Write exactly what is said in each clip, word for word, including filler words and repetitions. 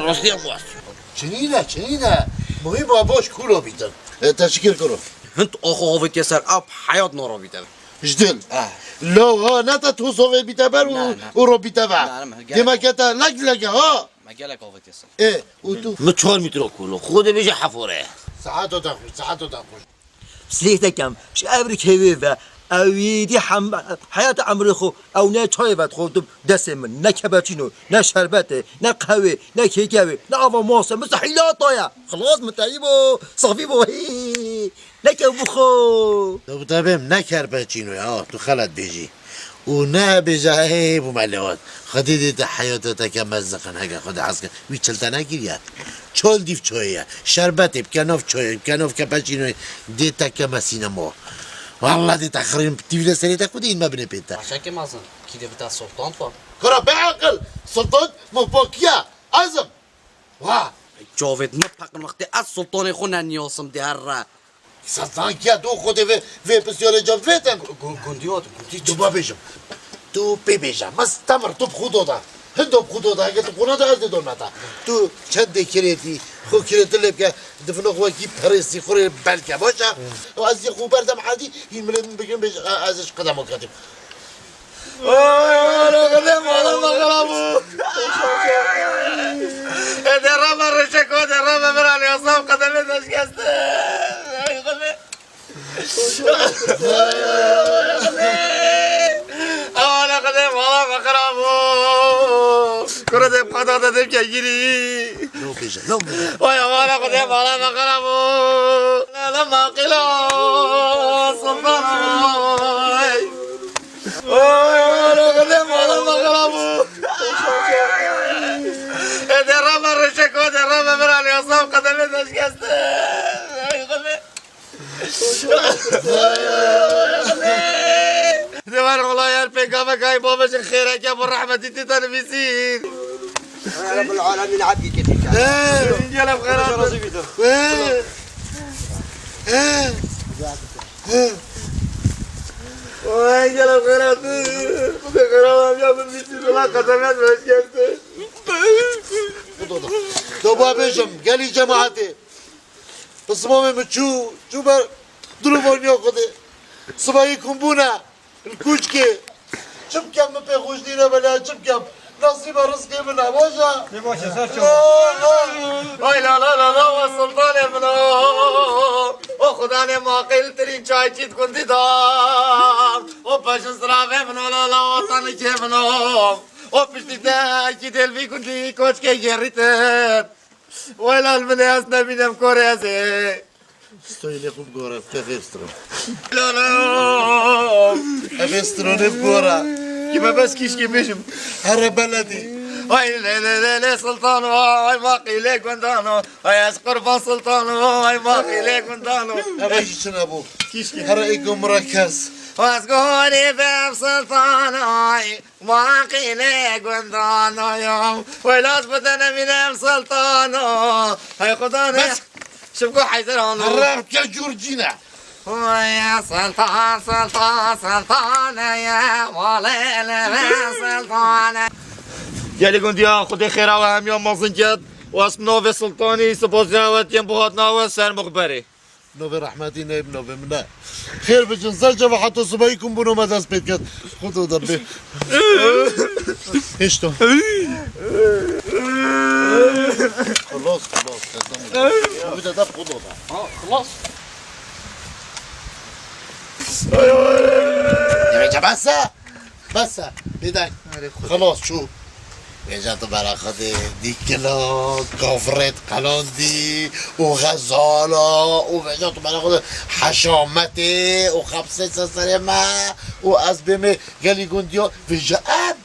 Rastî ya xwe. Çinîne, çinîne. Muhîm e baş kûlo bîtin. E, teşekkür kuro. Hint oxo hovetiye ser ap heyat noro bîtin. Ji dil. Ah. Lo ha, ne te tosovê bîte ber û, Ne, ne. û ro bîte ver. Ne, ne, me gelek Dêmeke te leg lege ha. Me gelek hovetiye ser. E, û tu? Min çar mîtro kûlo. Xwedê bêje hefore. Saeto te xweş, saeto te xweş. Silêh te kem, ji evrik hêvê ve, ew êdî hem, heyata emrê xwe, ew ne çayê vedixwe tu destê min, ne kepeçîno, ne şerbetê, ne qehwê, ne kêkewê, ne ava masê, mistehîlata ye. Xilas min teyî bo, safî bo, hî, ne kew bixwe. Tu bi te bêm ne kerpeçîno ya, tu xelet bêjî. Û ne bêje, hey, bû me lewat. Xwedê dê te heyata te ke me ziqin heke Xwedê hez ke. Wî çil te nekiriye. Çol dîv çoyê ye. Şerbetê bike nav çoyê, bike nav kepeçînoyê. Dê te ke me sînema. Wallah dê te xirîn tîvî de serê te ku dê me binê pê te. Paşakê mezin, kî dê bite sultan pa? Kura be aqil, sultan min pakiye. Ezim. Wa. Çavêt min peqin wextê ez sultanê xwe neniyasim dê herre. Sazan kiya tu xwe dê vê, vê pisyarê cevdvêtin. Gu-, gu-, gundî hat, gundî. Tu ba bêjim. Tu pê bêje. Mes temir tu bi xwe doda. Hindo bi xwe doda. Eger tu xwe neda ez dê don meta. Tu çendê kirêtî, xwe kirêtin lê bike. Difino xwe wekî perêsî xwe rê belke. Başa. Û ez yê xwe berdem edî, hîn milê min bigirin bêje, e, ez ji qedem o ketîm. Oy, oy, oy, qedê mala me xera bû. Ê, dê rame rişeko, dê rame min alî, Aslan qedemê te şikeste. Ay, qedê. Aman, qedê mala me xera bû. Kuro dê qada te dê bike girî. No bêje, no bêje. Oy, aman, qedê mala me xera bû. La, la, maqîla, sultan, oy. Oy, oy, oy, qedê mala me xera bû. Ê, dê rame rişeko, dê rame min alî, Aslan qedemê te şikeste. Ay, qedê. Dê ver ola yer pêkavekayî babê ji xêreke bo rehmetî tê te nivîsîn. Rabbul alemin abdî tê tê. He. Gelem xera. He. He. He. Vay, gelem xera tu. Bu da xera ya, bu bitti. Ulan kazanmaz mı? Hoş geldin. Doba bêjim, gelî cemaetê. Pismamê min çû, çû ber dilûvaniya Xwedê. Sibayî kumbûne, li kûçkê. Çi bikem min pê xweş dîne bele, çi bikem? Nasîba rizqê min e, baş e. Lê baş e, ser çawa. Ay la la la la, wa sultanê min o. O xudanê maqîltirîn çayçît gundî da. O peşin siravê min o la la, wa tanikê min o. O piştî te kî dêl vî gundî koçkê gerîtin. Welal min ê ez nebînem korê ez ê. Stoyê lê xwe bigore, te vê stron. Lolo. Evê stronê bigore. Kime bes kîşkê bêjim. Here beledî. Ay lê lê lê lê sultano, ay maqîlê gundano. Ay ez qurban sultano, ay maqîlê gundano. Eve jî çine bû. Kîşkê. Here ê gumra kes. Ez gorî bem sultano, ay. Maqîlê gundano ya, welat bi te nemînem sultano. Hey xudanê. Bes. Şibgo heyzerano. Herre ke cûr cîne. Oy sultan, sultan, sultan ye, malê leve sultan e. Gelî gundiya, Xwedê xêra we hemiya mezin ket. Û ez bi navê sultanî spas diyawetiyên bi hatina we ser muxberê. Navê rehmetî neyb navê min e. Xêr bikin, zer ceva heta sibayî kum bûno me dest pê diket. Xudo de bê. Hêşto. Xilas, xilas, qesem. Ew de de xudo de. Ha, xilas. Demê cebese. Bes e, bêdeng. Erê xwe. Xelas çû. Vêca tu bera xwe dê dîkila, kafiret qelandî û xezala û vêca tu bera xwe dê heşametê û xepsê ser serê me û ez bêmê gelî gundiya vêca em.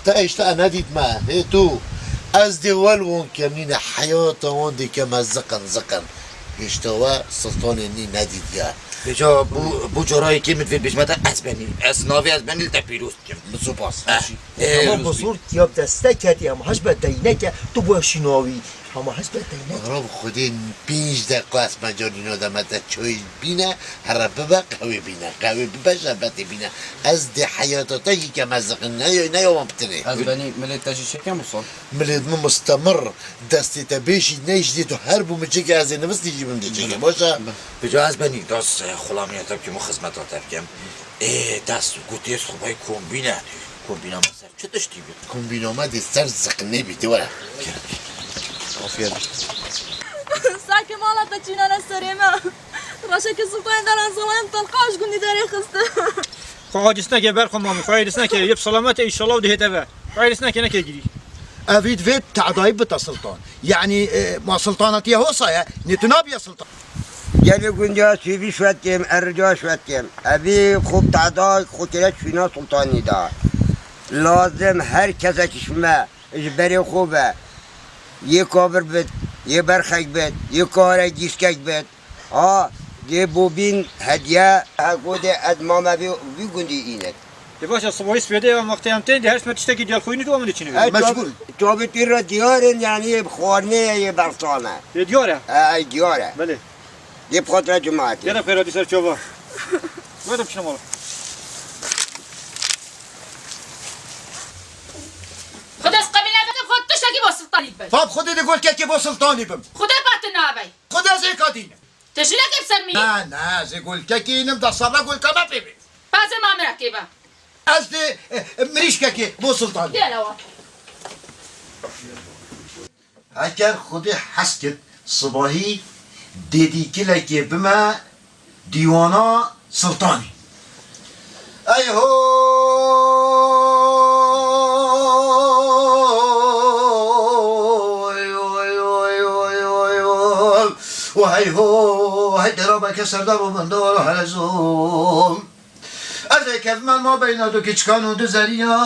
Te eşte e nedît me, hê tu. Ez dê wel wan kem nîne heyata wan dê keme ziqin, ziqin. Hêşta we sultanê nî nedîtiye. Vêca bû, bû carayekê min divê bêjime te ez benî. Ez navê ez benî li te pîroz dikim. Min spas. Eh, eh, Tamam, pîroz bî. Bosor tiya bi deste ketî, em heş be deyneke, tu bu şînawî. Ama hespê peynî. Rab Xwedê pênc deqa ez mecanîna de me te çay bîne, here bibe qehwê bîne, qehwê bibe şerbetê bîne. Ez dê heyata te jî keme ziqin, ne, ne yawan bitinê. Ez benî milê te jî çêkem wisa? Milê min mustemir, destê te bêşî, ne jî dê tu her bû min çêke, ez ê nivistî jî bim dê çêke, baş e? Bi ca ez benî, das, e, xulamiya te bikim û xizmeta te bikim. Ê, das, gotê ez xwe bay kombîne. Kombîna me ser çi tiştî bî? Kombîna me dê ser ziqinê bî, dê were. Afiyet. Sakê mala te çînane serê me. Reşeke Sultanê Deran Zelayê min telqa ji gundî derê xiste. Xwe aciz neke ber xwe mamî, xwe aciz neke. Yê bi selamet e, înşallah û dihête ve. Xwe aciz neke, neke girî. Evî divê te'dayî bite Sultan. Yanî, e, ma Sultanatiye hosa ye, nê tu nabiye Sultan. Gelê gundiya Sêvî şwetêm, Erca şwetêm. Evî xwe bi te'dayî xwe kire çûna Sultanî da. Lazim her kesek ji me, ji berê xwe ve, yê kabir bit, yê berxek bit, yê kare gîskek bit. Ha, dê bobîn hediye, heko dê ez mame vî, vî gundî îne. Dê baş e, sibahî spêdê ya wextê em tên, dê her şime tiştekî diyar xwînî tu amine çinî. E, mecbûr. Çavê tu re diyar in, yanî xwarinê ye, yê bersan e. Dê diyar e? E, e, diyar e. Belê. Dê bi xatir cemaetê. Gele xêra dî ser çava. Wê de biçine mala. Xwedê ez qebîle bikim, xwe tiştekî bo Sultanî bibin. Fab Xwedê dê golkekê bo Sultanî bim. Xwedê ba tu nabey. Xwedê ez ê kadînim. Te jinekê bi ser min yî? Ne, ne, ez ê golkekî înim, da serra golka me pê bê. Pazê ma mirekê be. Ez dê, e, mirîşkekê bo Sultanî. Gel awa. Heker Xwedê hez kir, sibahî dêdîkilekê bime dîwana Sultanî. Ey ho! Hey ho! Hey ho! Hey derabeke serdar û bindar û herezom. Ez ê kevime nabeyna du keçikan û du zeriya.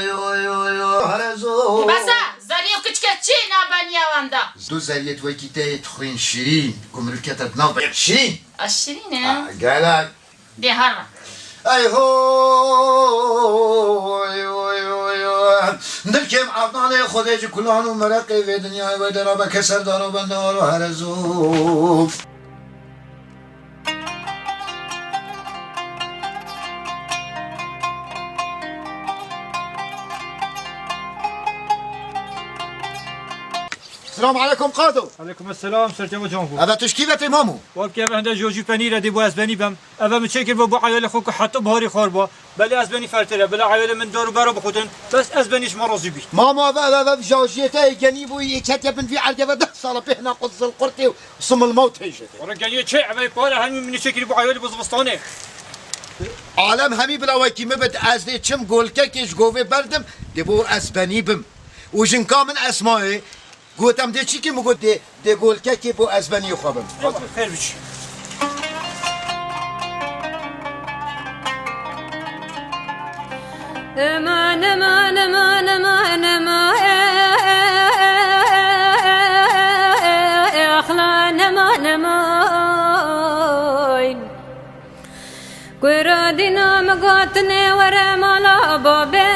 Yo, yo, yo. Herezo. Bes e, zerî û keçike çi nabeniya wan de? Du zeriyê wekî te yê dixwîn şirîn, ku mirov kete di nav be. Şirîn. A şirîn e. Ha, gelek. Dê her re. Ey ho, oy, oy, oy, oy. Dilkêm Adnanê Xwedê ji kulan û mereqê vê dinyayê ve derabeke serdar û bendar û herezo. Selamu aleykum Qado. Aleykum selam, serçava can xwe. Eve tu ji kî ve tê mamo? Wabke eve hende jojî penîr e, dê bo ez benî bem. Eve min çêkir bo, bo eyalê xwe ku heta biharê xwar ba. Belê ez benî fertir e, bila eyalê min dar û bera bixwedin. Bes ez benî ji me razî bî. Mamo eve, eve, eve jojiyê te yê genî bû, yê ketiye bin vî ergeve deh sala pê hina qut zilqurtê û similma û têjê. Were geniyê çê, eve pare hemî min çêkirî bo eyalê bo zivistanê. Alem hemî bila wekî min bit, ez dê çim golkekê ji govê berdim, dê bo ez benî bim. Û jinka min Esmayê, got, em dê çi kim? Min got, dê, dê golkekê bo ez benî xwe bim. Xêr biçî. Eman, eman, eman, eman, eman, exlan, eman, eman. Kura dîna min gotinê were mala babê,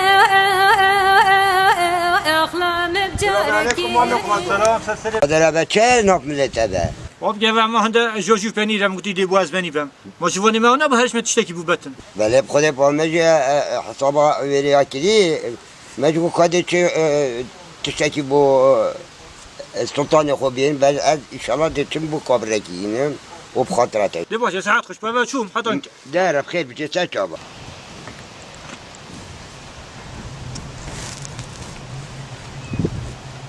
exla min bi carekî. Selam, ser serê. Derebe çi nav milete be? Wabke eve ma hende jojî û penîr em gotî dê bo ez benî bem. Ma ji vanê me wana bi her ji me tiştekî bû betin. Belê bi Xwedê pa me jî, e, e, hesaba wêrê ya kirî. Me ji ku kadê çi, e, tiştekî bo, e, Sultanê xwe bîn, ben ez înşallah dê çim bo kabirekî înim û bi xatira te. Dê baş e, saet xweş, peve çûm, heta. De re bi xêr biçe, ser çava.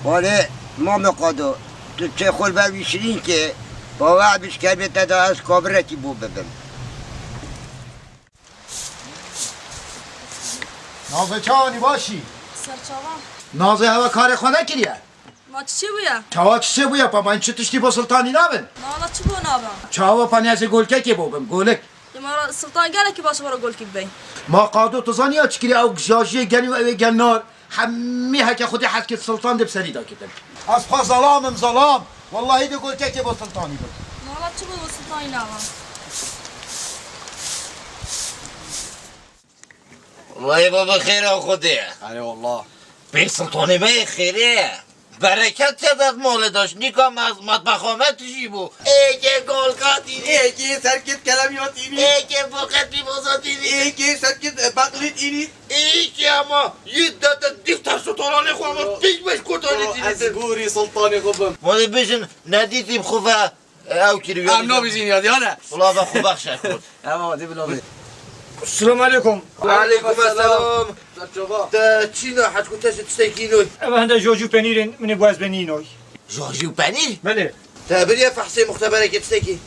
Wale, mame Qado, tu çê xwe li ber wî şirîn ke, bawer bî ji kermê te de ez kabirekî bo bibim. Nazê çawanî başî? Serçava. Nazê hewa karê xwe nekiriye? Ma çi çê bûye? Çawa çi çê bûye? Pa ma çi tiştî bo Sultanî nabin? Ma wala çi bo nabin? Çawa pa niyazê golkekê bo bim, golik. Ê ma ra Sultan gelekî baş wara golkî bibey. Ma Qado tu zaniya çi kiriye? Ew jajiyê genî û ew ê gennar. Hemî heke Xwedê hez kir Sultan dê bi serî de kitin. Ez xwe zelam im, zelam. Wellahî dê golkekê bo Sultanî bim. Ma wala çi bo bo Sultanî nabin? Wellahî baba xêra Xwedê ye. Erê wallah. Pê Sultanê me yê xêrê ye. Bereket çe dest malê daş, nîka me ez matbexa me tijî bû. Êkê golka tînî. Êkê serkit kelemya tînî. Êkê foqet pîvoza tînî. Êkê serkit, e, baqlî tînî. Êkê ama yî de de dîf terso toranê xwe ama pîk beş kotanê tînî. Ez gorî sultanê xwe bim. Malê bijin nedîtî bi xwe ve, e, ew kiriyo. Em nabîzîn ya diyane. Wala ve xwe bexşe kurt. Em ama dê bi nabî. Selamun aleyküm. Aleyküm selam. Serçava. Te çîna hetku te ji tiştekî noy. Ev hende jojî û penîrên min ê bo ez benî noy. Jojî û penîr? Belê. Te biriye fehsê muxteberekê tiştekî?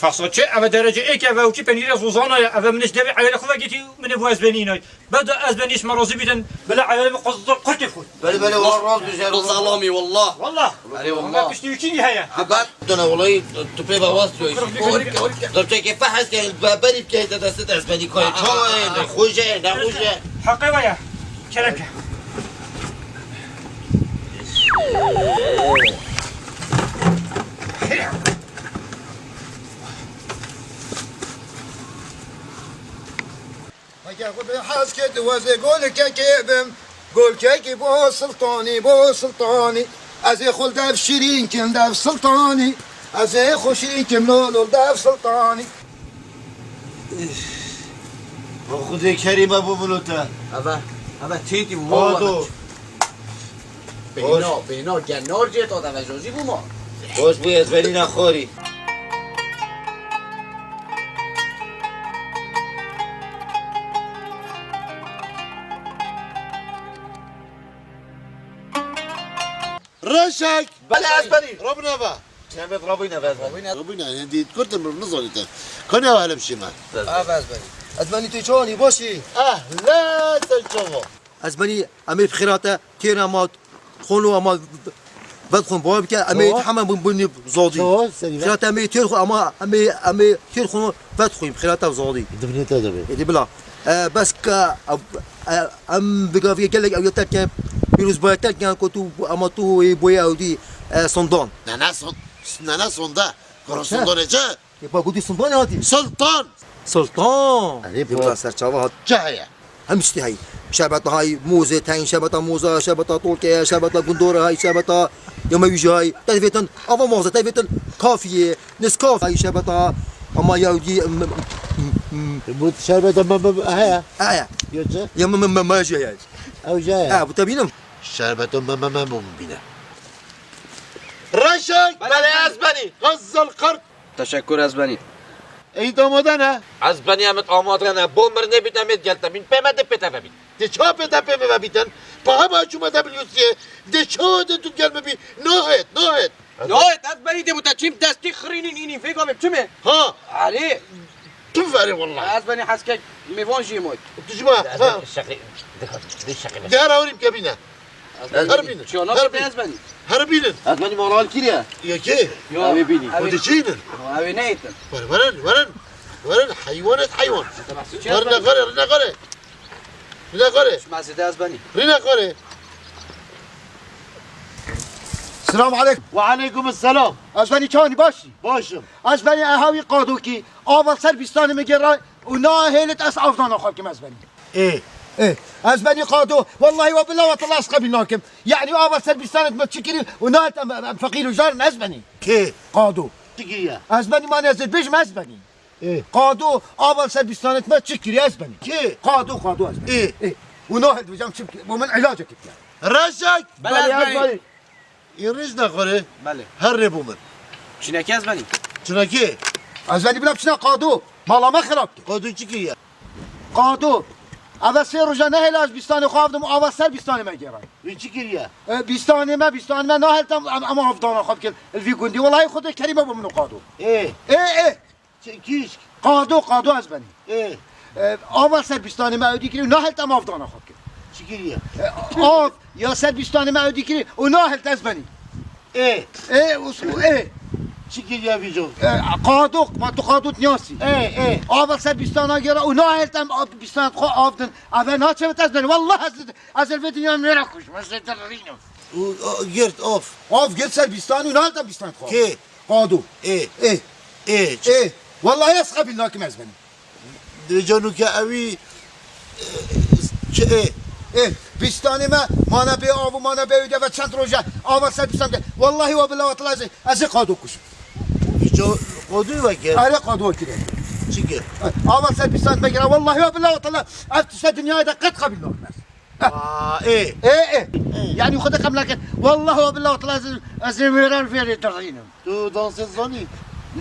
Fehsa çi? Eve derece êk e, eve ewkî penîrê zozana ye. Eve min ji devê eyalê xwe vegîtî û min ê bo ez benî noy. Beda ez benî ji me razî bîtin, bila eyalê min qurtê xwe. Belê, belê, wala rast bije. Bi zelamî, wallah. Wallah. Erê, wallah. Piştî wî çînî heye. Haber. Dana, walayî tu pê bawaz diyorsun. Kırk bir. Dur, çekê fehs gel, be-, berî bikeyte destê dest benî koyê. Çawa ye, ne xweş e, ne xweş e. Heqê we ye. Kerem ke. Heke xwe bi hez kir, di wezê golkekê bim. Golkekî bo sultanî, bo sultanî. Ez ê xwe dev şirîn kim, dev sultanî. Ez ê xwe şirîn kim, lol, lol, dev sultanî. Xwedê kerîme bo min û te. Eve, eve têtî Ado. Bêhna, bêhna, genar cê to de vejojî bû ma. Xweş bû, ez verîna xorî. Reşek! Belê, ez berî. Robine ve. Çembet robine ve ez berî. Robine, hindî kurtin bir nizanî te. Kone ew hele bişîme. Ev ez berî. Ez benî tu çawanî başî? Ehle, sen çawa? Ez benî, em ê bi xêra te têne ma xweno, ama vedxwin bawer bike, em ê Çawa? Heme bin, bin zadî. Çawa, serî ve? Xêra te em ê têr xwe, ama em ê, em ê têr xweno vedxwin, xêra te zadî. Dibine te dibe. Êdî bila. E, bes ke, e, e, em bi gavî gelek ew yê terk ke, pîrozbaya terk ke, ku tu, ama tu ê boye ew dî, e, sondan. Ne, ne son-, ne, ne sonda. Koro sondanê çi? Ê, pa gotî Sultan hatî. Sultan! Sultan! Erê, Ê, bu- wala serçava hat. Çi heye? Hem tiştî hey. Şerbeta hay mozê teng, şerbeta moza, şerbeta tolkeye, şerbeta gundora hay, şerbeta yemewîjî hay. Te vêtin ava moza, te vêtin kafiyê, Nescafe hay, şerbeta ama yawdî, m-, m-, m-, Bu şerbeta me, me, heye. Heye. Yo çi? Ya me, me, me, me, jî heye. Ew jî heye. Ha, bu te bînim. Şerbeta me, me, me, bu bîne. Reşek! Belê, ez benî. Xezzal qert. Teşekkür, ez benî. Ey damade ne? Ez benî, em amade ne. Bo mir nebît, em ê gel te bîn. Pê me de pê te vebît. De ça pê te pê me vebîtin? Pa hema çûme te bilî usiyê. De ça de tu gel me bî? Nahêt, nahêt. Nahêt, ez benî de bu te çîm destî xirînîn înî. Vê gavê çi me? Ha. Erê. Tu verê wallah. Ez benî heskek mêvan jî moy. Tu ji me, ha. Şeqî, dikkat, dikkat. Dera orî bike bîne. Her bînin. Çiyo, nasıl bînin? Ez benî. Her bînin. Ez benî malal kiriye. Yekê. Yo, ew ê bînî. O de çînin. Ew ê neytin. Ver, verin, verin. Verin, heywan et heywan. Rine xare, rine xare. Rine xare. Mescide ez benî. Rine xare. Selam aleykum. Ve aleykum selam. Ez benî çawanî başî? Başim. Ez benî ehavî qadokî. Ava ser bîstanê me gêra û nahêlit ez avdana xwe bikim ez benî. Ê. Ê, ez benî qado. Wellahî we bila we tila ez qebîl nakim. Yanî ava ser bîstanê me çi kirî û nahêt em, em feqîr û jar in ez benî. Kê? Qado. Çi kiriye? Ez benî mane ez bêjim ez benî. Ê. Qado, ava ser bîstanê me çi kirî ez benî. Kê? Qado, qado ez benî. Ê. Ê. Û nahêt bijam çi bikî? Bo min îlacekê bike. Reşek! Belê, ez benî. Îrîj nexwere. Belê. Her rê bo min. Çinekî ez benî. Çinekî? Ez benî bila çina qado. Mala me xirab kir. Qado çi kiriye? Qado. Eve sê roja nehêla ez bîstanê xwe avdim, ava ser bîstanê me gêray. Wî çi kiriye? E, bîstanê me, bîstanê me nahêlt em, em, em avdana xwe bikin. Li vî gundî. Welahî Xwedê kerîme bo min û qado. Ê. Ê, ê. Çi, kîşk? Qado, qado ez benî. Ê. E, ava ser bîstanê me ew dî kirî û nahêlt em avdana xwe bikin. Çi kiriye? E, av ya ser bîstanê me ew dî kirî û nahêlt ez benî. Ê. Ê, us-, û ê. Çi kiriye vîco? E, qado, ma tu qado niyasî. Ê, ê. Ava ser bîstana gêra û nahêlt em av-, bîstan xwe avdin. Eve naçewit ez benî. Wallah ez, ez li vê dinya nêra xweş. Ez li te rînim. Û, a, girt, av. Av girt ser bîstan û nahêlt em bîstan xwe. Kê? Qado. Ê. Ê. Ê. Ê. Wellahî ez qebîl nakim ez benî. Dê canûke ewî, e, çi ê? Ê. Pîstanê me mane bê av û mane bê wê de ve çend roj e. Ava ser pîstan de. Wellahî we billah we tala ez ê, ez ê qado kujim. Îço qodû vekir. Erê qado kire. Çi kir? Ava ser pîstan me kira. Wellahî we billah we tala ev tişte dinyayê de qet qebîl nakin ez. Aa, ê. Ê, ê. Ê. Yanî xwe de qebîl nakin. Wellahî we billah we tala ez ê, ez ê wêran vêrê dirînim. Tu dansê zanî?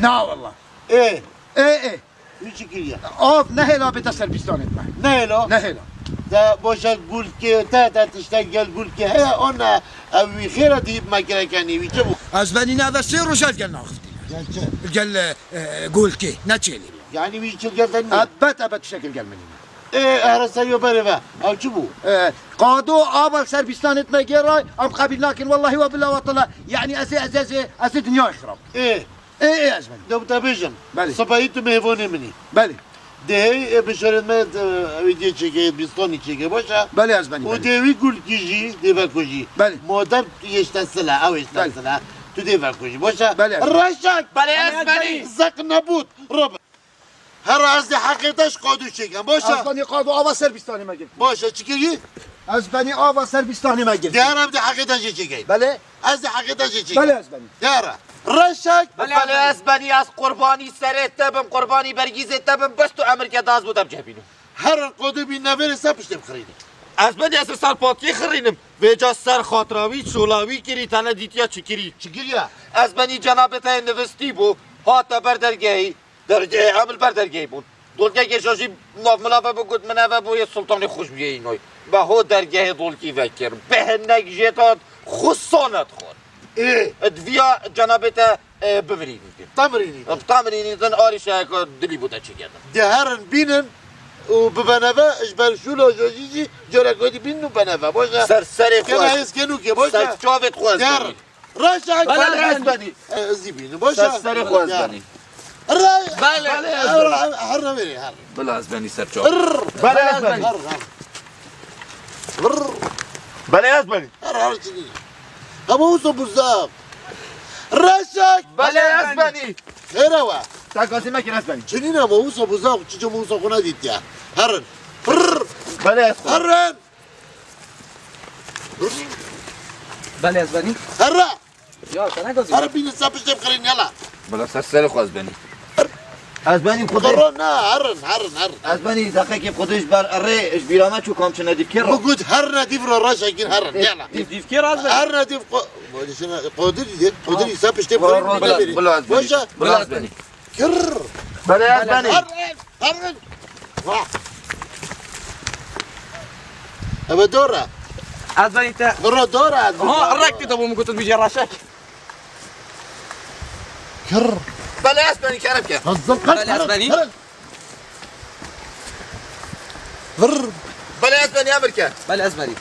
Na wallah. Ê. Ê, ê. Wî çi kiriye? Av nehêla bête ser pîstanê me. Nehêla? Nehêla. Te boşa gulkê te, te tiştek gel gulkê heye, ona ev wî xêra dî me kirekenî, wî çi bû? Ez benî ne eve sê roj ez gel naxiftî. Gel çi? Gel, e, e, gulkê, ne çêlê. Yanî wî çi gel te nîye? Ebet, ebet tiştekil gel min nîne. Ê, here ser yo berê ve. Ew çi bû? E, qado ava ser pîstanê me gêray, em qebîl nakin, wellahî we billah we tala. Yanî ez ê, ez ê, ez ê, ez ê dinyayê xirab. Ê. Ê, ê, ez benî. De te bêjim. Belê. Sipahî tu mêvanê min î. Belê. Dê hey, e, bi şerê me, e, ew dê çêke, bîstanî çêke, baş e? Belê, ez benî, O belê. Dê wî gulkî jî, dê vekujî. Belê. Madem tu yê ji te sile, ew ê ji te Belê. Sile, tu dê vekujî, baş e? Belê, ez benî. Reşek! Belê, ez benî. Zek nebût, Rob. Herre ez dê heqê te ji qadû çêkem, baş e? Ez benî qado ava ser bîstanê me girtî. Baş e, çi kirî? Ez benî ava ser bîstanê me girtî. Dê herre em dê heqê te jê çêkeyin. Belê. Ez dê heqê te jê çêkem. Belê ez benî. Dê herre. Reşek. Belê ez benî, ez qurbanî serê te bim, qurbanî bergîzê te bim, bes tu emirke daz bû te bicehbînim. Herin qodû bî neverê ser piştê bixirînî. Ez benî ez ser patiyê xirînim. Vêca ser xatira wî, çola wî kirî, te ne dîtiya çi kirî. Çi kiriye? Ez benî cenabê te yê nivistî bû, hate ber dergehî. Dergehê, em li ber dergehê bûn. Dolkekê şaşî nav min ava bû, got min eve bûye Sultanê Xweşbiyê înoy. Me ho dergehê dolkî vekir. Bi hinek jê tat xwe sanet xwar. Ê. Di viya cenabê te, e, bimirînîtin. Temrînîtin. Temrînîtin, arîşeyeke dilî bû te çêkirtin. Dê herin bînin û bibeneve, ji ber şûla şaşî jî careke dî bînin û beneve. Baş e? Ser serê xwe. Kena hêz kenûkê, baş e? Ser çavê xwe ez Dê herin. Reşek. Belê ez benî. Ez dî bînim. Baş e? Ser serê xwe ez benî. Re-, Belê, Belê, ez benî. Her, her, her, her. Bila ez benî ser çav. Rrr. Belê ez benî. Her, her. Rrr. Belê ez benî. Her, her çi dî. Ama wisa buza. Reşek. Belê ez benî. Hêre we. Te gazî me kir ez benî. Çinîne ama wisa buza, çiçe wisa xwe nedîtiye. Herin. Rrr. Belê ez benî. Herin. Belê ez benî. Herre! Ya, te ne gazî? Herre bînin ser piştê bixirîn, yala. Bila ser serê xwe ez benî. Ez benî Xwedê. Koro ne, herin, herin, herin. Ez benî deqekê Xwedê ji ber erê, ji bîra me çû kam çi nedîf kê ra. Min got her nedîf ra reşekîn herin, yala. Dîf, dîf kê ra ez benî. Her nedîf qo-, Qodirî de, Qodirî ser piştê bixirîn. Bila, bila ez benî. Baş e? Bila ez benî. Kirr. Belê ez benî. Herin, herin. Vah. Eve dor e. Ez benî te. Viro dor e. Ha, rek te bû min gotin bijê reşek. Kirr. Belê ez benî kerem ke. Hazır kaç. Belê ez benî. Herin. Vır. Belê ez benî emir ke. Belê ez benî.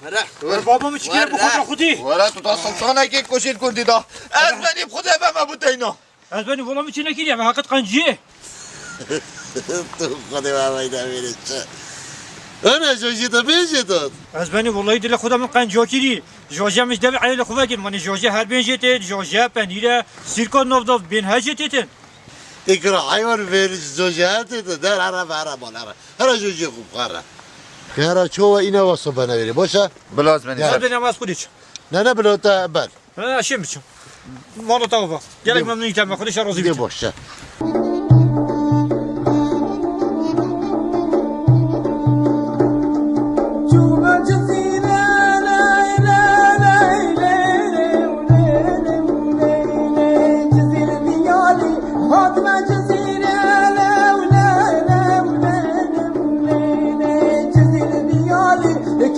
Were. Were. Baba min çi kir bi xwe re xwedî? Were, tu ta sultanekê koşîr kurdî da. Ez benî bi xwedê ve me bû teyna. Ez benî wela min çi nekiriye, me heqet qenciyê. Tu xwedê we veyda vêrê çi? Ana jojî te bêjê dot. Ez benî wela dilê xwe de min qenciya kirî. Jojî min ji devê eyalê xwe vekir. Manê jojî her bên jê tê, jojî penîre, sîrka nav da bên her jê tê tin. Tê kira heywan vêr jojî her tê te der, here ve here mal here. Here jojî xwe bixwe here. Ke here çowa îne ve sobe nevêrê. Boş e? Bila ez benî. Ya. Ez benî ama ez xwedî çi. Ne, ne, bila te ber. Ha, şim biçim. Mala te ava. Gelek memnun îtem. Xwedê şer razî bî. Dê boş e.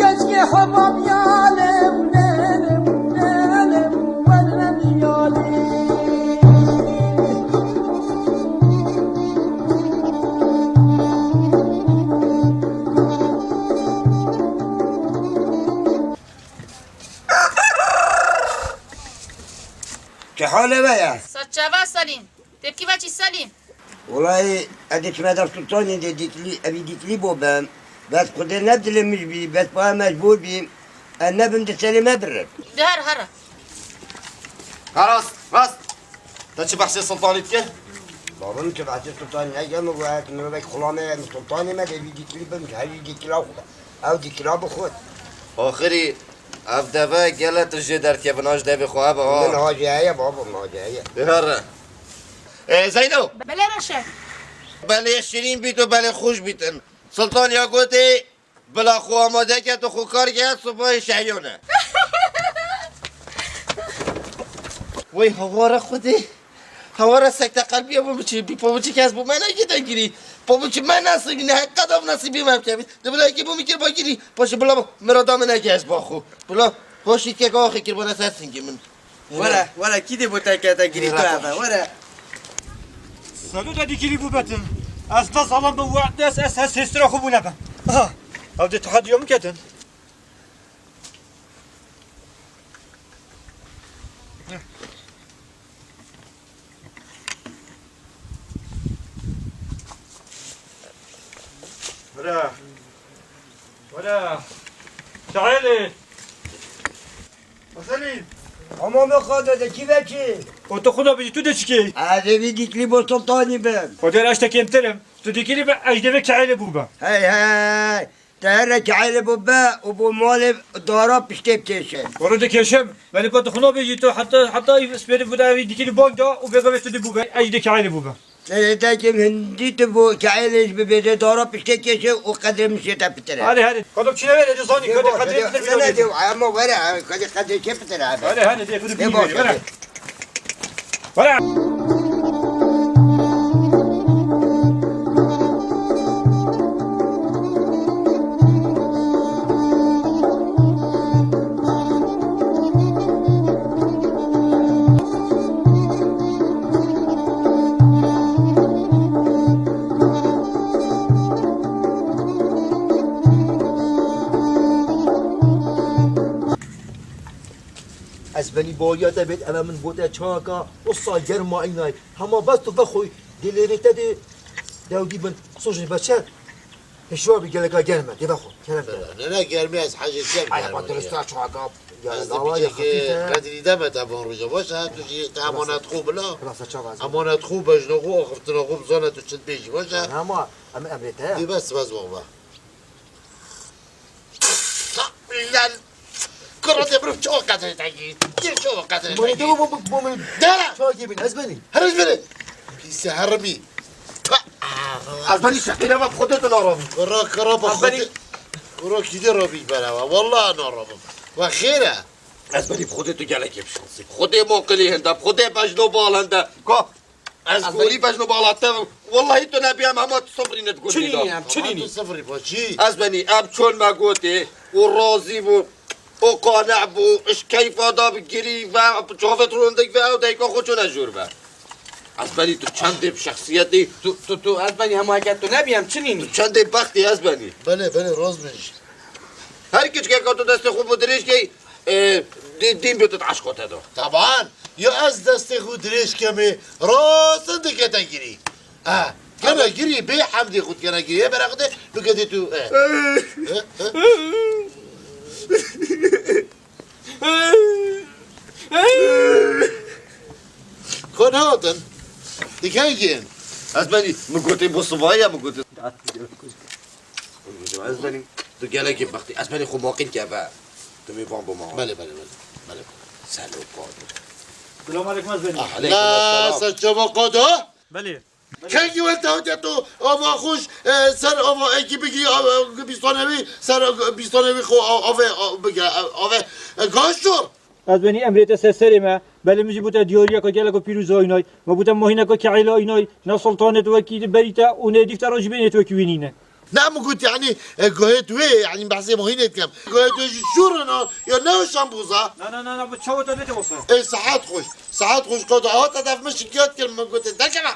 Keşke hamam yalim, nelim, nelim, nelim, yalim. Ke hale ve ya? Saçava Selîn. Tepki ve çi Selîn? Wellahî, ez diçime dev Sultanî de dîklî, evî dîklî bo bim. Bes Xwedê ne dilê min bî, bes pa mecbûr bî. Ez nebim di serê me birin. De here, here. Ha, rast, rast. Te çi behsê Sultanî dike? Baba, min çi behsê Sultanî neke, min got, ez mirovek xulamê, ez Sultanê me de vî dîklî bim, her vî dîkla xwe. Ew dîkla bi xwe. Axirî, ev deve gele tu jê derkevin, aj devê xwe hebe ha. Min hacê heye, baba, min hacê heye. De here. Ê, Zeyno! Belê Reşe. Belê şirîn bît û belê xweş bîtin. Sultan ya gotê, bila xwe amade ke tu xwe kar ke, sipayê şehriyane. Wey hawara Xwedê. Hawara sekte qelbiye bo biçî. Bî pabuçî kes bo me neke te girî. Pabuçî me nasîbî ne, heqqa da nasîbî me bikevî. Di bila ki bo min kir ba girî. Paşê bila mirada min neke ez ba xwe. Bila hoşî ke ka axê kir bana ser singê min. Were, were, kî dê bo te kete girî tu eve, were. Salo de dîkilî bû betin. Ez da salan bi we'd des, ez hes hêstira xwe bûne be. Aha, ew dê tehediya min ketin. Were. Were. Şaîlê. Hasanî. Ama me xade de kî vekî? O tu xuda bijî, tu de çikê? Ez ê vî dîklî bo Sultanî bim. O der eşte kêmtir im. Tu dîklî be, ez devê keêlê bû be. Hey, hey. Te here keêlê bo be û bo malê dara piştê bikêşe. Were dikêşim. Belê pa tu xuna bijî, tu heta, heta spêrî bû de vî dîklî bang da û bêga vê tu dî bû be. Ez de keêlê bû be. Serê te kim hindî tu bo keêlê ji bibêje dara piştê kêşe û qedrê min şê te pitire. Hadi, hadi. Kadok çine ver, edi zanî, kadê qedrê pitir. Ne, ne, ama were, kadê qedrê kê pitire abi. Hadi, hadi, de, kudu bilmiyorum, were. Were. Ez benî baweriya te bêt, eve min gote çaka, o sal germa înay. Hema bes tu vexwî, dilêrê te dê dewdî bin, sojin beçe. Hişwa bi geleka germ e, dê vexwe, kerem ke. Ne, ne, germî ez hecê çem. Ay, germ ama e. Dirista çaka, ya, ez de lawayê bicekê xefîf e. Qedrî de me te van roja, baş e, tu jî te emanet xwe bila. Xelas, çava ez. Emanet xwe, bejno xwe, axiftina xwe bizane tu çi dibêjî, baş e. Ama em emrê te ye. Dê bes, bes baba. Lan! Kura de birif çawa qedrê te gî? Gir çawa qedrê te gî? Mani de bu, bu, bu, bu, dara! Çawa gî bin, ez benî. Her ez benî. Pîse hermî. Ez benî şeqîne ve xudê tu narabî. Kura, kura, bak xudê. Kura kî de rabî berawa. Vallahi narabim. Ve xêre. Ez benî xudê tu gelekê bişansî. Xudê moqilî hinde, xudê bejno bal hinde. Ka Ez gorî bejno bala te, wellahî tu nebî em hema tu sifrî ne digotinî da. Çinî em, çinî. Tu sifrî bo çî? Ez benî, em çol me gotê, û razî bû, û qane bû, iş keyfa da bi girî ve, çavê tu rindik ve, ew deyka xwe çone jûr ve. Ez benî tu çendê bi şexsiyetî. Tu, tu, tu, ez benî hema eke tu nebî em çinî nî. Tu çendê bextî ez benî. Belê, belê, rast bêjî. Her kiçkeka tu destê xwe bi dirêj key, e, dî-, dîn bi tu di eşqa te de. Teban, ya ez destê xwe dirêj kemê, rastin dikete girî. Ha, kene girî, bê hemdê xwe dikene girî. Hê bera xwe de, bike dê tu, e. He, he. Ko nehatin? Dikengên? Ez benî, min gotê bo sivaya, min gotê. Ez benî, tu gelekî bextî. Ez benî xwe maqîn ke ve. Tu mêvan bo ma. Belê, belê, belê. Belê. Selo Qado. Selamun aleyküm, ez benî. Ah, aleyküm esselam. La, ser çava Qado? Belê. Kengî werte hatiye tu ava xweş, e, ser ava ekî bigî, ava bîstanevî, ser bîstanevî xwe a-, ave, a-, bige, a-, ave, e, gaştor. Ez benî emrê te ser serê me. Belê min jî bo te diyariyeka geleka pîroz a înay. Me bo te mahîneka keêla înay. Ne sultanê tu wekî berî te û ne dîf te re jî bênê tu wekî wî nîne. Ne min got, yanî, e, guhê tu wê, yanî behsê muhînê dikim. Guhê tu jî şûr in, ya ne şan boza? Na, na, na, na, bu çawa te nete olsa. E, saet xweş. Saet xweş, qado, awa te def min şikayet kir, min got, derkeve.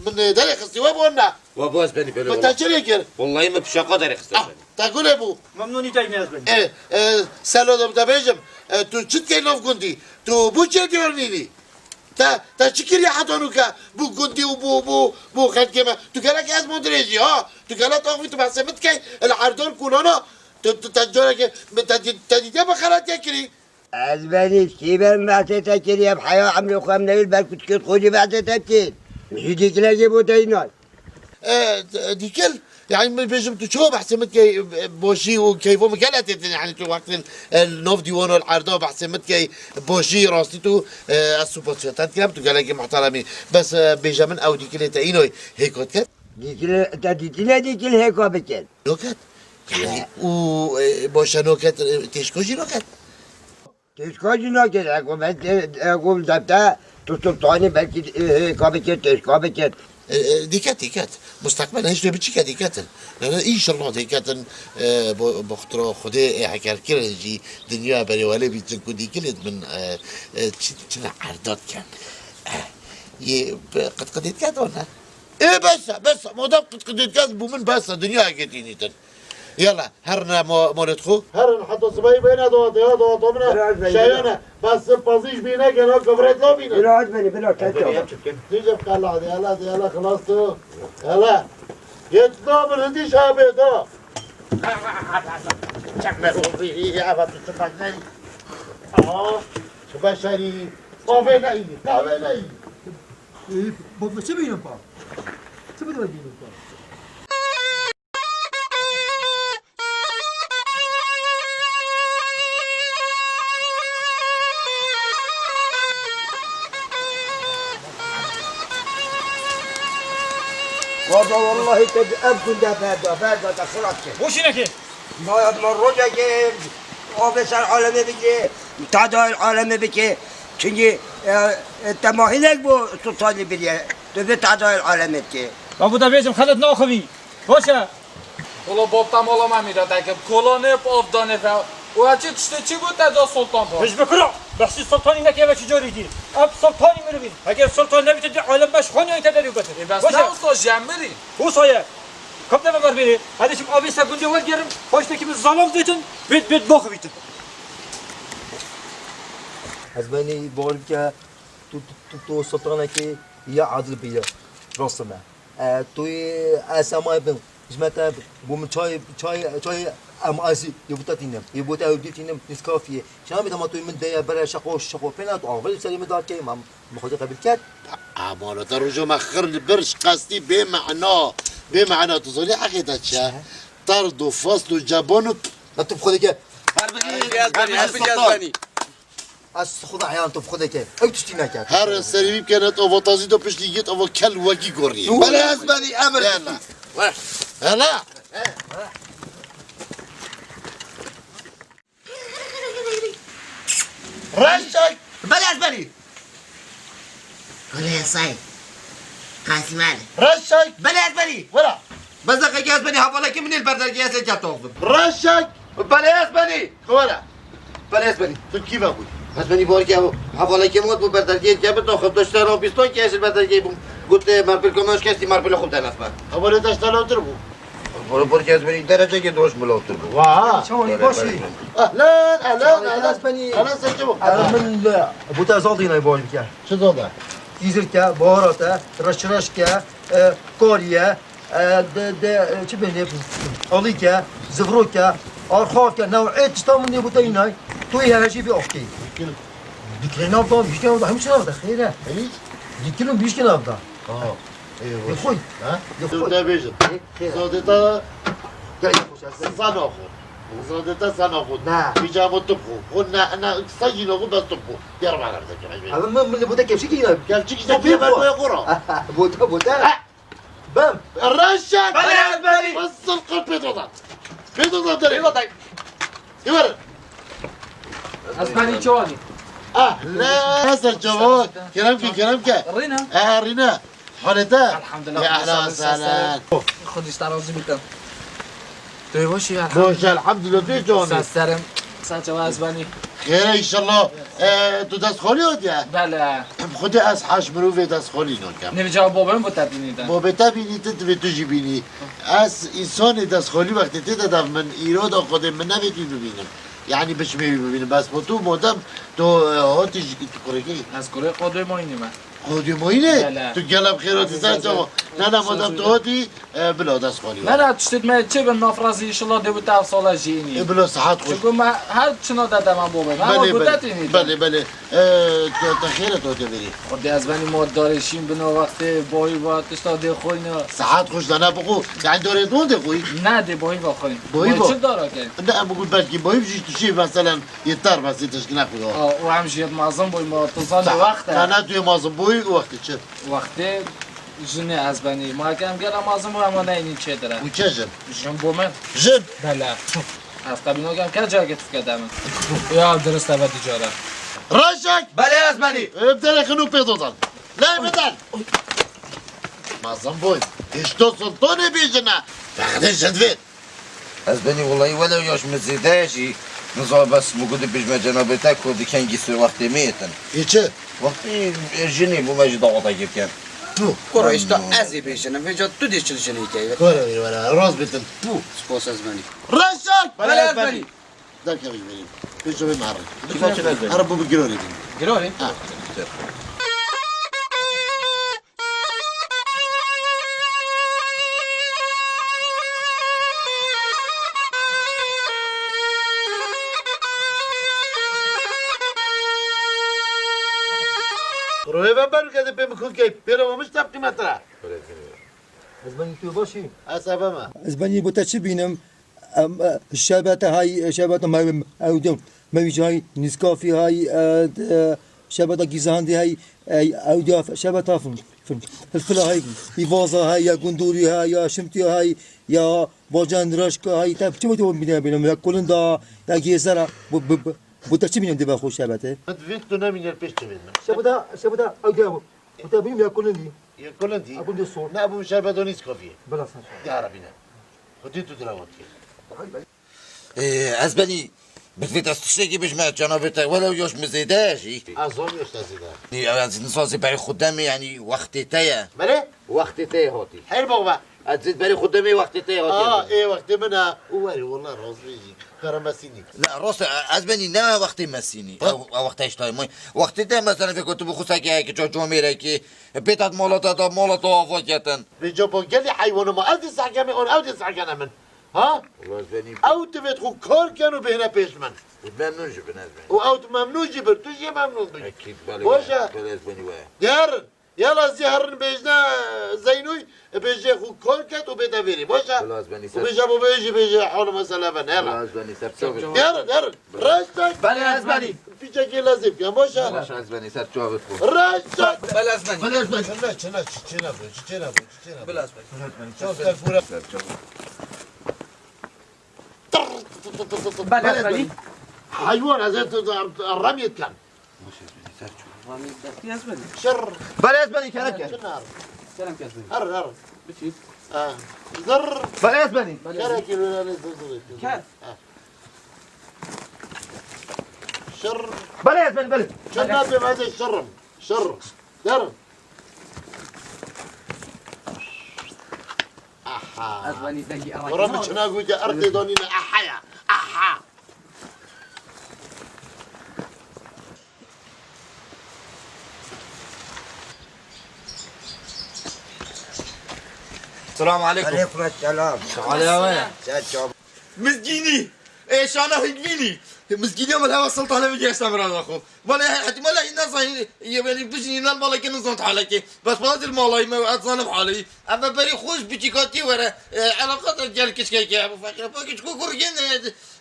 Min, e, derê xistî, we bo ne? We bo ez benî belê. Min te çi lê kir? Wellahî min pişaka derê xistî. Ah, te gulê bû. Memnûnî te ne ez benî. E, e, selo de bêjim, e, tu çi dikey nav gundî? Tu bu çê diyar nînî? Te, te çi kiriye heta nûke? Bo gundî û bo, bo, bo xelkê me. Tu gelek ez mon dirêjî ha. Tu gelek axivî tu behsê min dikey. Li erdan kunana. Tu, tu, te carekê, te, te, te dîtiye min xeletiyek kirî. Ez benî, kî ben behsê te kiriye, bi heya emrê xwe em newîr ber ku tu kêt xwe jî behsê te bikêt. Min jî dîkilekê bo te înan. E, d-, dîkil, yani min bêjim tu çawa behsê min dikey, e, boşî û keyfo min gele têtin, yani tu wextên, e, li nav dîwana li erda behsê min dikey, boşî rastî tu, e, ez supasiya te dikim, tu gelekî muhteremî. Bes, e, bêje min ew dîkilê te înoy hêka diket? Dîkilê, te dîtine dîkil hêka bikin. Noket. Yani, û, e, boşe noket, e, têşko jî noket. Têşka jî naket, eko ben tê-, eko depte tu sultanî belkî, e, e, ka bikir, têşka bikir. E, e, dîket, dîket. Mustaqbel hiç dê biçîke dîketin. Ne, ne, înşallah dîketin, e, bo, bo xutira Xwedê, e, heker kirin jî dinya berê welê bîtin ku dîkilêt min, e, e, çi, çi ne erdat ken. E, yê, qitqitê diket o ne? Ê, bes e, bes e. Madem qitqitê diket bû min bes e, dinya heke tînîtin. Yala, herine mo-, molê xwe. Herin heta sibehî bêne dawatê, ya dawata min e. Biraz da, şeyane. Bes pazî jî bîne gene kevret la bîne. Biraz beni, biraz kendi. Dîce qala de, yala de, yala xilas tu. Yala. Yet la min hindî şabê da. Çekme oldu, ya bak, tu çıkmak ne? Aa, şu başarı. Kahve ne iyi, kahve ne iyi. Ee, baba, çi bînin pa? Çi bînin pa? Baba, wallahî te ev gunda berda, berda te xirab kir. Boşî neke. Ma, ma rojekê avê ser alemê bike, tadayê alemê bike. Çünkü, e, e, te mahinek bu sultanî biriye. Tu vê tadayê alemê bike. Ma bu da bêjim xelet naxivî. Boş e. Ola bab te mala me mîra te kir. Kola nê bi av danê fe. Û eçê tiştê çi got te da sultan pa? Hiç bikira. Behsî sultanî neke ve çi carî dî. Ev sultanî mirovî. Eger sultan nebîte di alem beş xanî te derî betir. Ê bes ne usa jemirî. Usa ye. Kapne ve berberi. Hadi şimdi abi sen günde wer gerim. Hoş da kimi zalam detin. Bit bit bok bitin. Ez benî bor bike, tu, tu, tu, tu sultanekî ya adil bîya. Rastime. E, tu yê ez ema bin. Ji me te bû min çay, çay, çay em azî yê bû te tînim. Yê bû te ew dî tînim, Nescafeyê. Şina bî dema tu min de ye bere şeqo, şeqo pêna tu avê serê min dar key, ma, ma xwe qebîl ket. Amala te roja me xir li bir ji qestî bê mehna. Bê mehna tu zanî heqê te çi ye? Çi? Terd û fasl û ceban û. Na tu bi xwe dike. Her bigî, her bigî sultan. Ez xwe de eyan tu bi xwe dike. Ew tiştî neket. Her serî wî bikene, tu ava tazî tu piştî git, ava kel wekî gorî. Belê ez benî, emir. Yalla. Hele. Reşek. Belê ez benî. Hule say. Kasmel. Reşek. Belê ez benî. Wela. Bezaqekî ez benî, hevalekî min ê li ber dergehê ez ê ket axivim. Reşek. Belê ez benî. Wela. Belê ez benî. Tu kî ve bûyî? Ez benî barkê ew hevalekê min got bû ber dergehê ket axivim, tu ji te re bîstan kê ez ji ber dergehê bûm. Got, "Ê, merpêlka me ji kestî merpêla xwe denasme." Hevalê te ji te lawtir bû? Bor-, barkê ez benî derecekê doş min lawtir bû. Wa. Çawanî başî? Ehlen, ehlen, ehlen. Ez benî. Ehlen, sen kim? Ehlen, min li, bu te zaldî nay bor bike. Çi zalda? Tîzirke, baharate, reşreşke, e, kariye, E, de, de, e, çi bênê, alîke, zivroke, arxarke, newê tişta min nêbûte înay, tu yê hejî vê axkê. Dikilê nav da, bîşkê nav da, hemî çi nav da, xêr e. Hemî? Dikilin bîşkê nav da. Aha. Ê, Yê xwe. Ha? Yê xwe. Te bêjin. Ê, xêr e. Zadê te Gel, yê xwe, sen. Sana xwe. Zadê te sana xwe. Ne. Pîjama tu xwe. Xwe ne, ne, sa jî ne xwe bes tu xwe. Diyarbakır da kemej bêjin. Abi, min, min bu da kevşik yine. Kevşik işte, bir ber koya kora. Bu da, bu da. Ha. Bim. Reşek. Belê, belê. Nasıl kıl pedodan? Pedodan derim. Pedodan. Yürü. Esmani çawanî. Ah, ne? Nasıl çawa? Kerem ki, kerem ki. Rîna. Eh, Rîna. Halê te? Elhamdülillah. Ya, ahlan, sahlan. Xwedî ji te razî bîtin. Tu yê baş î, elhamdülillah. Baş, elhamdülillah, tu yê çawanî? Ser serim. Sen çawa ez benî? Xêr e înşallah. E, tu destxalî hatiye? Belê. Xwedê ez heş mirovê destxalî nakem. Nêvî cewab babê min bo te bînî de. Babê te bînî, tu divê tu jî bînî. Ez însanê destxalî wextê tê de dev min îro da Xwedê min nevê tu bibînim. Yanî biçimê wî bibînim. Bes bo tu modem tu, e, hatî ji, tu kurê kî? Ez kurê Qodê Moyînê me. Qodê Moyînê? Bele. Tu gela bi xêr hatî ser çawa? Sazê. Na, na, modem tu hatî, e, bila dest xalî. Me na tiştê me çê bin nafrazî inşallah dê wite ev sala jî înî. E, bila sihet xweş. Çiku me her çina de deman bo be. Me Belê, ama belê. Gudet înî. Belê, belê. E, tu, te xêr e tu hatî verî. Xwedê ez benî ma darê şîn bina wextê boyî va tişta dê xwîna. Sihet xweş de ne bixwe. Yani darê tu dê xwî? Ne dê boyî va xwîn. Boyî Boyî va. Çi dara ke? Ne, em bû belkî boyî jî tu şî meselen. Yeter bes, yetişkine xwe ya. Aa, û em jî yet mezin bûyî, ma tu zanî Te, wext e. Te ne tu yê mezin bûyî û wextê çi? Wextê jinê ez benî. Ma kem gela mezin bû, ema neynî çêtir e. Û çi jin? Jin bû min. Jin? Bele. Ez qebîl nakem ke cayekê tu fike de min. Ya dirist e ve dîcara. Reşek! Belê ez benî. Ev derê xinu pê dodan. Lê bidel. Mezin bûyî. Hişto sultanê bêjine. Fexdê jin vê. Ez benî wellahî welew yaş min zêde ye jî, nizam bes min got dibêjme cenabê te ku di kengî sê wextê me yetin. Ê çi? Wextê, e, jinê bû me jî daweta kê bikin. Tu. Kuro, îşte ez ê bêjinim, vêca tu dê çil jinê keye. Kuro, were, rast bitin. Tu. Spas ez benî. Reşek! Belê ez benî. Derkevin verî. Pêşe ve mare. Kîma çi ez benî? Ara bu bir girorê bin. Girorê? Ha. Royê ve berû ke de pê min kût key, pê re ve min ji tev qîmet re. Ez benî tu baş î? Ez eve me. Ez benî bo te çi bînim? Em, e, şerbete hay, şerbete me, ew de, mewîc hay, Nîskafî hay, e, de, şerbeta gîzandî hay, e, ew de şerbeta fin, fin. Hilfila hay, îvaza hay, ya gundûrî hay, ya şimtî hay, ya bacan raşka hay, te çi wextê bîne bîne, ya kulinda, ya gêzera, bu, bu, bu, bu te çi bîne dibe xwe şerbete? Min divêt tu nemîner pêş çivên min. Şerbeta, şerbeta ew de bu. Bu te bîne ya kulindî. Ya kulindî? Ya kulindî sor. Ne, bu şerbeta Nîskafî. Bila sen sor. Ya Rabî ne. Xwedî tu dirawat kir. Ee, ez benî bi vê dest tiştekî bijme, cenabê te welew yaş min zêde ye jî. Ez zor yaş te zêde. Nî, ez nizazî berê xwe demê, yanî wextê te ye. Belê? Wextê te ye hatî. Her baba. Ez zêd berê xwe demê wextê te ye hatî. Aa, ê wextê min e. Û werî, wallah razî jî. Kara mesînî. La, rast e, ez benî ne wextê mesînî. Ha? Ew, ew wextê işte moy. Wextê te mesela fêko tu bi xwe seke ki, co, comêrekî. Bêtat mala te da, mala te ava ketin. Vêca ba gelî heywana ma, ez dê sehkemê an, ew dê sehkene min. Ha? Wala ez benî. Ew divêt xwe kar ken û bêhne pêş min. Memnûn ji bin ez benî. Û ew tu memnûn jî bir, tu jî memnûn bî. Ekîd, belê, Baş e. Belê ez benî we. Diherin. Yala zî herin bêjne Zeynûy, bêje xwe kar ket û bête vêrî. Baş e? Wala ez benî Û ser. Bêje bo bêjî bêje hal mesele ben. Yala. Wala ez benî ser çavê. Diherin, diherin. Reştek. Belê ez benî. Piçekê lezî bikin, baş e? Baş ez benî ser çavê xwe. Reştek. Belê ez benî. Belê ez benî. Çile, çile, çile, çile, çile, çile. Belê ez benî. Çav ser kure. Ser çavê. Belê ez benî. Heywan, ez ê tu remyê dikem. Baş ez benî ser çavê. Ramî destî ez benî. Şir. Belê ez benî kereke. Çinar. Kerem kes benî. Her, her. Biçî. Ha. Zir. Belê ez benî. Belê ez benî. Kerekî lûnanê zir zir. Kes. Ha. Şir. Belê ez benî, belê. Çi nabê me de şirim. Şir. Derim. Aha. Ez benî dengî Wara min çina gotiye erdê danîne. Aha ya. Aha. Selamu aleykum. Aleykum selam. Aleykum selam. Sen çabuk. Mizgînî! Ê şana hikmînî! Mizgîniya min heva sultanê min gihişte min ra xwe. Wele hetî mala hîn nezanî, yê belî bijînî nan malekê nizan halekê. Bes bazir malayî me ez zanim haleyî. Eve berî xwe ji biçîkatiyê were, e, eleqata gel kişkeke, bu feqîr, bu kiçko kurgên,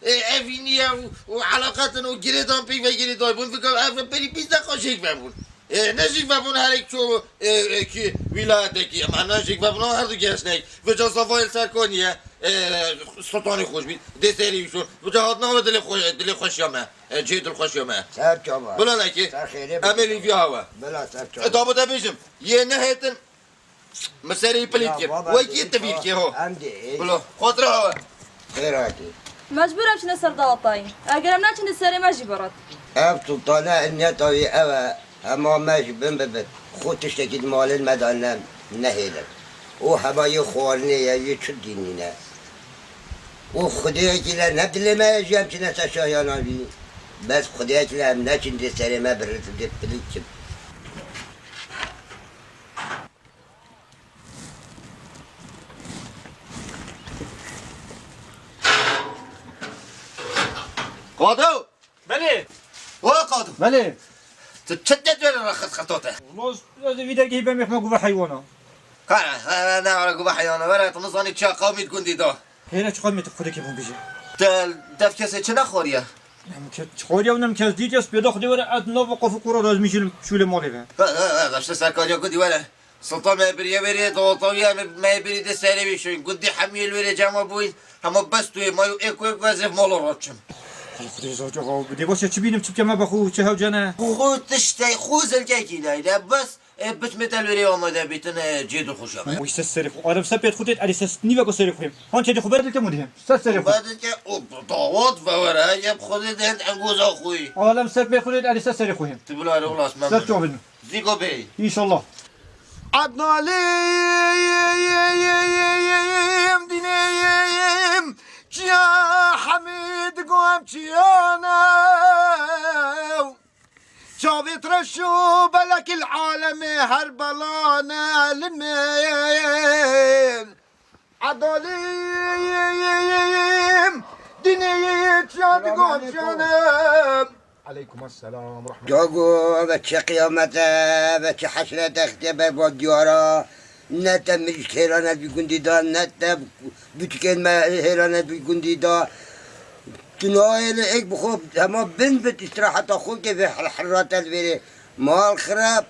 e, e, evînî ye û, û eleqatin û girêdan peyve girêdayî bûn. Vika eve berî bîst deqa jêk vebûn. E, ne jîk vebûn herek ço, e, e, ki wîlayetekî, em hemû jîk vebûn, her du geşnek. Vêca zavayê li ser konî ye, e, sultanê xweş bî, dê serî wî şûn. Vêca hatina we dilê xwe-, dilê xweşiya me, e, cihê dilxweşiya me. Ser çava. Bila nekê, Ser xêrê em ê bi. Lîviya hewe. Bila ser çava. E, dabo te bêjim, yê nehêtin, min serê wî pilît kir. Wekî tivîr kê ho. Em dê. Bila, xotira hewe. Xêr hatî. Mecbûr em çine ser dawetayî. Eger em neçine serê me jî birit. Ev sultane ilmiyeta wî ew e, hema me ji bin bibit. Xwe tiştekî di malên me de ne, nehêlin. Û hema yê xwarinê ye, yê çi dînî ne. û Xwedêyekî le ne dilê me ye jî em çine ser şahiyana wî. Bes Xwedêyekî le em neçin dê serê me bi rit dê pilik çin. Qado! Belê. O Qado! Belê. Tu çi te dûre re xet xetote? Wala ez ê vî dergehî bemê xwe guve heywana. Kare, ne ara guve heywana were, tu nizanî çiya qewmî di gundî da. Hêra çi qewmî tu xwedekê bûn bijî. Te dev kesê çi nexwariye? Em ke-, çi xwariye û nem kes dît ya spêda xwedê were, ez nava qafû qura razmî jî şûlê malê ve. He, he, he, daşte serkariya gundî were. Sultan me biriye verê, dawatawiya me, me birî de serê wî şûn. Gundî hemî li wêrê cema bûyî. Hema bes tu yê, ma yo êk êk ve zêv mala raçim. Xwedê zor cevab bide. Baş e, çi bînim, çi bikeme be xwe, çi hewce ne? Xwe tiştê, xwe zilkekî nayne. Bes, e, bitmê te li wêrê amade bîtin, e, cê dixuşe. Wî ses serê xwe. Arem se pêt xwe têt, erê ses nîveko serê xwe. Han çêdê xwe ber dilke mû dihêm. Ses serê xwe. Ber dilke, o dawat ve were, yeb xwe dê dihên engoza xwe. Alem ser pêt xwe têt, erê ses serê xwe. Tu bila re ulas me. Ser çavin. Zîgo bê. İnşallah. Adnalîm dineyim, çiya Hemîd gom çiyane. Çavê treş û belekil alemê her belane li me. Adalîm, dinê çiya digom çiyanim. Aleykum esselam, rahmet. Cago, eve çi qiyamete, eve çi heşrete xitê ber va diyara. Ne te mirîşk hêrane vî gundî da, ne te butikên me hêrane vî gundî da. Tu nayê li êk bi xwe hema bin bit îstiraheta xwe ke vê hir-, hirate li vêrê. Mal xirab.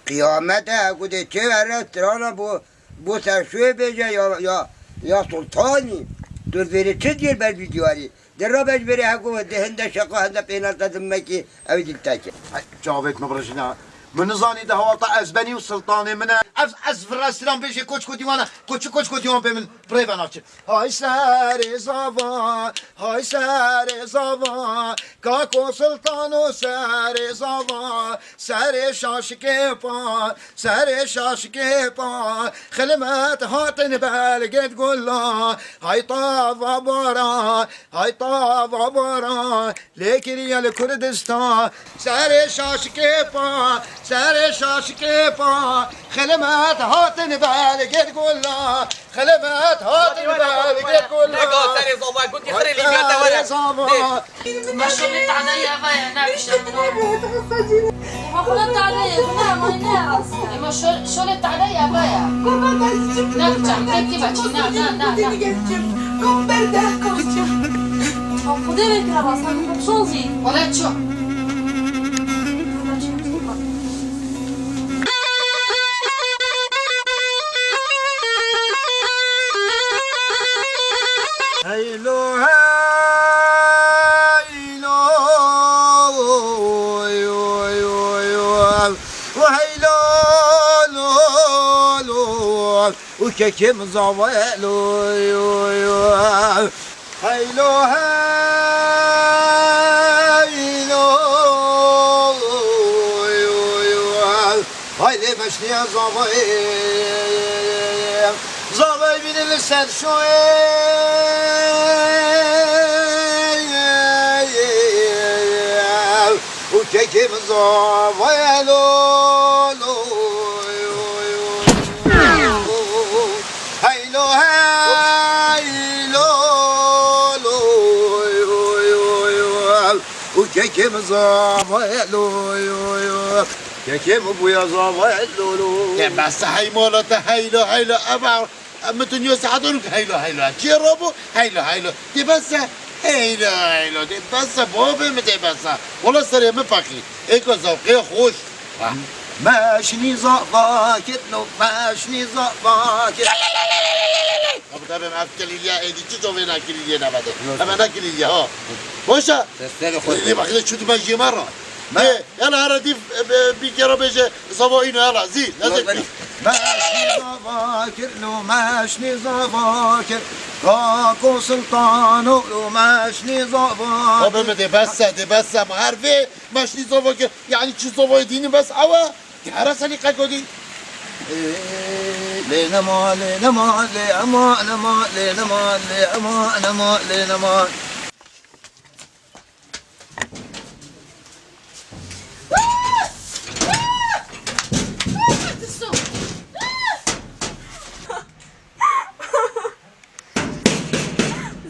Qiyamet e, ku dê çê were strana bo, bo serşoyê bêje ya, ya, ya sultanî. Tu vêrê çi diyêr ber vî diyarî? De rabe ji vêrê heko de hinde şeqa hinde pênata dimekî ew dil teke. Hey, çavêt min birjîna. Min nizanî de hewata ez benî û sultanê min e. Ez, ez vira silam bêjê koçko dîwana. Koçi koçko dîwan pê min birêve naçe. Hay serê zava, hay serê zava, kako sultano serê zava, serê şaşikê pa, serê şaşikê pa, xilmet hatin belgêt gula, hay tava bara, hay tava bara, lê kiriye li Kurdistan. Serê şaşikê pa, serê şaşikê pa, xilmet hatin belgêt gula, xilmet hatin belgêt gula. Dega serê zava, gundî xirê Lîbya te were. Serê zava. Maşallah, teala ya vaya, ne bir şey. Ema Xweda teala ya, bu ne ama ne? Ema şöyle, şöyle teala ya vaya. Kurban ben size. Ne yapacağım? Tepki bak, ne, ne, ne, ne? Kom berde kalkacağım. Xwedê wê kira basan, xwe şonzî. Wala ço. Heylo, heylo, oy, oy, oy, oy. Heylo, lo, lo. Û kekê min zava ye, lo, yo, yo. Heylo, heylo, yo, yo. Haydê meşniya zavayê. Zavayê bînin li ser şoyê. Û kekê min zava ye lo, lo, yo, yo. Heylo, heylo, lo, yo, yo, yo. Û kekê min zava ye lo, yo, yo. Kekê min bûya zava ye lo, lo. Te bes heymola te heylo, heylo, eva. Em mi tu niyo saet û heylo heylo. Çiyê rabo? Heylo heylo. Dê bes e. Heylo heylo. Dê bes e. Bavê mi dê bes e. Wala serê mi feqî. Êka zewqê xweş. Ha. Meşnî zava kir, no meşnî zava kir. Abi tabii ev kilîliya êdî çi zovê ne kilîliyê ne vede. Hemen ne kilîliya ha. Boşa. Sesleri xweş. Lê bak ne çutu ben jêma ra. Me- Ê, yala hera dîv, e, e, bir kere bêje, zava îno yala, zî, ne zî. Meşnî zava kir, lo meşnî zava kir. Kako sultano, lo meşnî zava kir. Abi mi dê bes e, dê bes e, ma her vê meşnî zava kir. Yani çi zavayê dînî bes ew e. Dê hera selîqe godî. Ee, Lê nema, lê nema, lê eman, eman, lê nema, lê eman, eman, lê nema.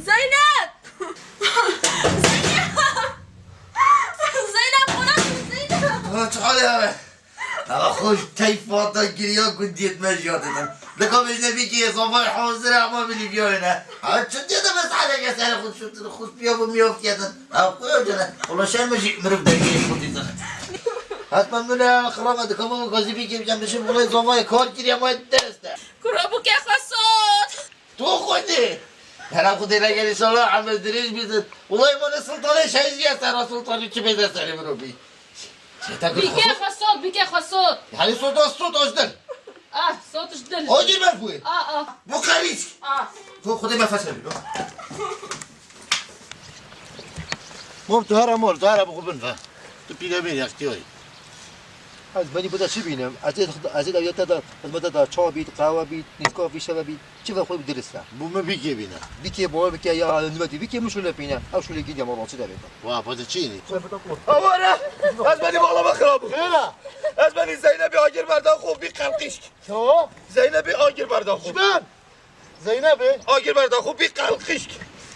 Zeynep! Zeynep! Zeynep, xwe rakin, Zeynep! Ha, çi halê hebe? Ewa xwe ji teyfa te giriya gundiyê me jiyatê din. Dika bêjine bîkî yê zavayê hazir e, ama bilî biyayê ne. Ha, çi diye de meseleke serê xwe şutir, xwe piya bû miyav diye din. Ha, xwe ya cene. Wala şer me jî mirov dergehê xwe dîtin. Hetmen min e xiraba dika min gazî bîkî bikem bişim, wala zavayê kar kiriye ma dest e. Kura bûke xwe sot. Tu xwedî. Hera xwedî neger înşallah emir dirêj bîtin. Wulay ma ne sultanê şehîdî ye sera sultanî çi bêde serê mirovî. Bîke xwe sot, bîke xwe sot. Yani sot az sot az dil. Ah, sot ji dil. O cî ber bûye. Ah, ah. Bu karîsk. Ah. Tu xwedî me fesel bî. Mom tu hera mol, tu hera bixwe bin ve. Tu pîle bê yextiyayî. Ez benî bide çi bînim? Ez ê, ez ê dawiyete de xizmete de ça bît, qehwe bît, nîskafî şeve bît, çi ve xwe dirist e. Bû min bîkê bîne. Bîkê bo, bîkê ya nûmetî, bîkê min şûle bîne. Ew şûle gîdiya ma çi de bêta. Wa, pa de çi yînî? Awara! Ez benî bala me xirab bû. Xêra! Ez benî Zeynebî agir berda xwe bî qelqîşk. Çawa? Zeynebî agir berda xwe. Ji ben! Zeynebê? Agir berda xwe bî qelqîşk.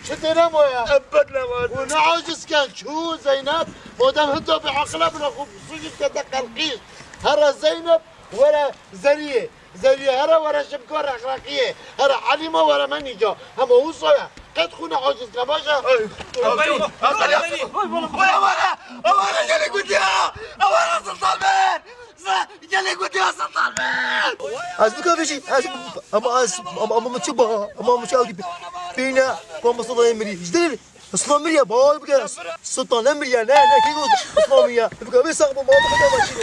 Çi têne moya? Ebed ne var. Û ne aciz ken çû Zeynep, madem hinda bi aqila bira xwe sujî kete qelqîşk. Hera Zeynep were Zeriyê. Zeriyê hera were şibka rexreqiyê. Hera Elîma were me nîca. Hema wisa ye. Qet xwe ne aciz ke baş e. Ay, ay, ay, ay, ay, ay, ay, ay, ay, ay, gelê gutiya. Ewa Sultan Bey. Gelê gutiya Sultan Bey! Ez bika bêjî, ez, ama ez, ama, ama min çi ba, ama min çi ew dî bîne, pa Mustafa mirî. Ji dil, Islam miriye, bawer bike, Sultan ne miriye, ne, ne, kê got, Islam miriye. Bika bê sax bû, ma bike, ma çî.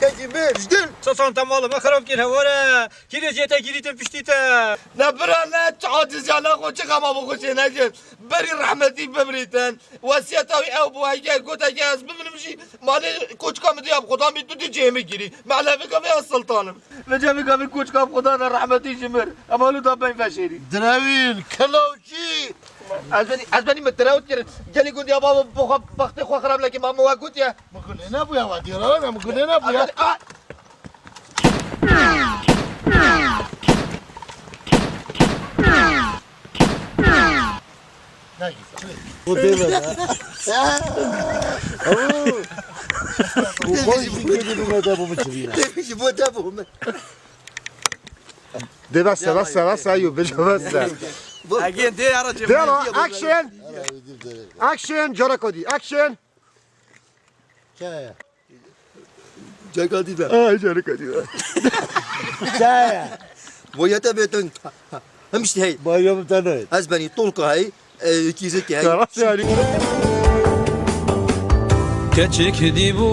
Kekî mir, ji dil. Sultan te mala me xirab kir, heware. Kîrê jê te, kîrî te, piştî te. Ne bira, ne, çi aciz ya, ne xwe, çi xema bi xwe çê nekir. Berî rehmetî bimrîtin. Wesiyeta wî ew bû, heke goteke ez bimirim jî, malê koçka min diya bi xudan bî, tu dî cihê min girî. Mehlevi gavê ez sultan im. Vêca vê gavê koçka bi xudan e, rehmetî ji mir. Em halo da ben veşêrî. Direwîn, kelawçî! Ez benî, ez benî min direwt kirin. Gelî gundî ya baba, bi xwe, bextê xwe xirab nekî, ma min we gotiye. Min gulê nebûye, we dîrane, min gulê nebûye. Ez benî, a! Bu deme ya. Bu boş bir kelime de bu biçimine. Demiş bu da bu mu? De bas, bas, bas, ayo, bas, bas. Again, de ara Dero, action. Action, Jara Cody, action. Çaya. Ceka dî be. Ay, Jara Cody be. Çaya. Boyete beton. Hem işte hey. Bayram tanı. Ez beni Tolga hey. E, kizek hey. Karas yani. Keçik dî bû